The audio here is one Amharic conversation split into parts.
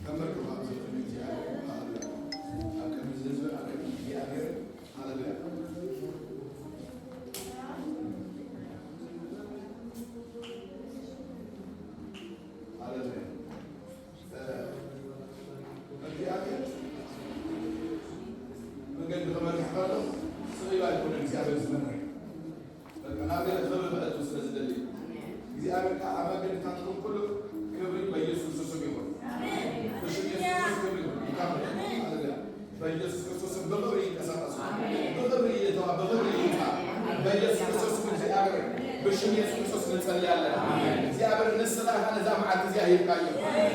ተንበርክኩ ኣብዚ ቅድሚ እግዚኣብሔር። ሃሌሉያ። ኣብ ቅድሚ ህዝቢ፣ ኣብ ቅድሚ እግዚኣብሔር። ሃሌሉያ፣ ሃሌሉያ። እግዚኣብሔር መንገዲ ክመርሕ ከሎ ስኢሉ ኣይኮነን። እግዚኣብሔር ዝመርሕ በቃ ናብ ገለ ክብሪ ክእቱ ስለ ዝደሊ እዩ። እግዚኣብሔር ከዓ ኣብ መገድታትኩም ኩሉ ክብሪ በኢየሱስ ክርስቶስ ይኹን። ብሽም ኢየሱስ ክርስቶስ ክብሪ ይኹን። ይካፈል። ሃሌሉያ። በኢየሱስ ክርስቶስ በክብሪ ይንቀሳቀሱ፣ በክብሪ ይእተዋ፣ በክብሪ ይውጣ። በኢየሱስ ክርስቶስ እግዚአብሔር፣ ብሽም ኢየሱስ ክርስቶስ ንጸልያለን። እግዚአብሔር፣ ንስኻ ኢኻ ነዛ መዓልቲ እዚኣ ሂብካዮ።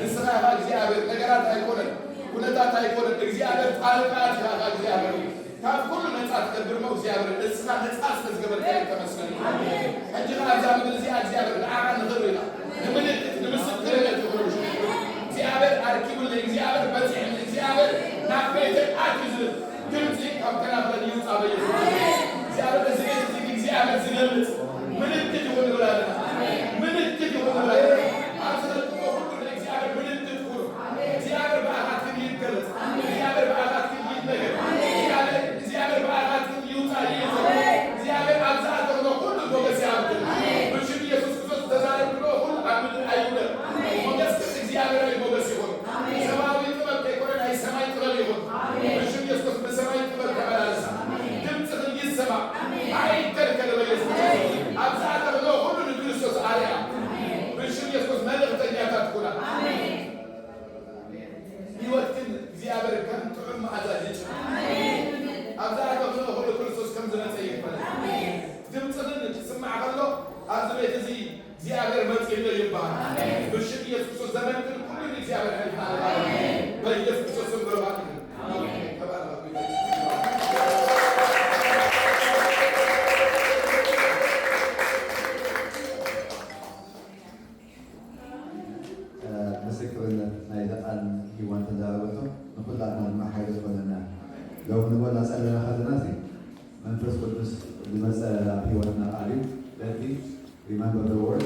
ንስኻ ኢኻ እግዚአብሔር። ነገራት ኣይኮነን፣ ኩነታት ኣይኮነን። እግዚአብሔር፣ ጣልቃ ኢኻ እግዚአብሔር፣ ካብ ኩሉ ነፃ ትገብር ሞ እግዚአብሔር፣ ንስኻ ነፃ ስለ ዝገበርካ ተመስገን። ሕጂ ከዓ ኣብዛ ምድሪ እዚኣ እግዚአብሔር ንዓኻ ንኽብሪ ኢኻ፣ ንምልክት ንምስክርነት ይኹን። እግዚአብሔር ኣርኪቡለይ፣ እግዚአብሔር በፂሕኒ፣ እግዚአብሔር ናብ ቤተይ ኣትዩ ዝብል ድምፂ ካብ ከናፍረን ይውፃእ በኢየሱስ። እግዚአብሔር፣ እዚ ቤት እዚ እግዚአብሔር ዝገልፅ ምልክት ይኹን ንብል ኣለና። ምልክት ይኹን ንብል ኣለና። ኣብ ዝረክቦ ኩሉ ንእግዚአብሔር ምልክት ኩኑ። እግዚአብሔር በኣኻትክን ይገለጽ። እግዚአብሔር በኣኻትክን ይነገር። እግዚአብሔር በኣኻትክን ይውፃእ ይእዘን። እግዚአብሔር ኣብ ዝኣተኽኖ ኩሉ ሞገስ ይሃብክን። ብሽም ኢየሱስ ክርስቶስ ተዛረብክሎ ኩሉ ኣብ ምድሪ ኣይውደቕ። ሞገስ ግን እግዚአብሔራዊ ሞገስ ይኹን። ሰብኣዊ ጥበብ ከይኮነ ናይ ሰማይ ጥበብ ይኹን። ብሽም ኢየሱስ ክርስቶስ ብሰማይ ጥበብ ተመላለሳ። ድምፅኽን ይሰማዕ፣ ኣይከልከል በኢየሱስ ክርስቶስ። ኣብ ዝኣተኽኖ ኩሉ ንክርስቶስ ኣርያ። ብሽም ኢየሱስ ክርስቶስ መልእኽተኛታት ኩና። ህይወትክን እግዚአብሔር ከም ጥዑም መዓዛ ይጭ። ኣብ ዝኣተኽኖ ኩሉ ክርስቶስ ከም ዝመፀ ይፈለጥ። ድምፅኽን ክስማዕ ከሎ ኣብዚ ቤት እዚ እግዚአብሔር መፂኡ ይበሃል። ብሽም ኢየሱስ ክርስቶስ ዘመንክን ኩሉ ንእግዚአብሔር ሕልፍና በኢየሱስ ክርስቶስ ስም ብርሃን ይሁን። ተባረክ። ምስክርነት ናይ ቃል ሂዋን ተዛረበቶ ንኩላትና ድማ ሓይሊ ዝኾነና። ሎሚ ንጎና ፀለና ከለና እዚ መንፈስ ቅዱስ ዝመፀ ኣብ ሂወትና ቃል እዩ። ስለዚ remember the word.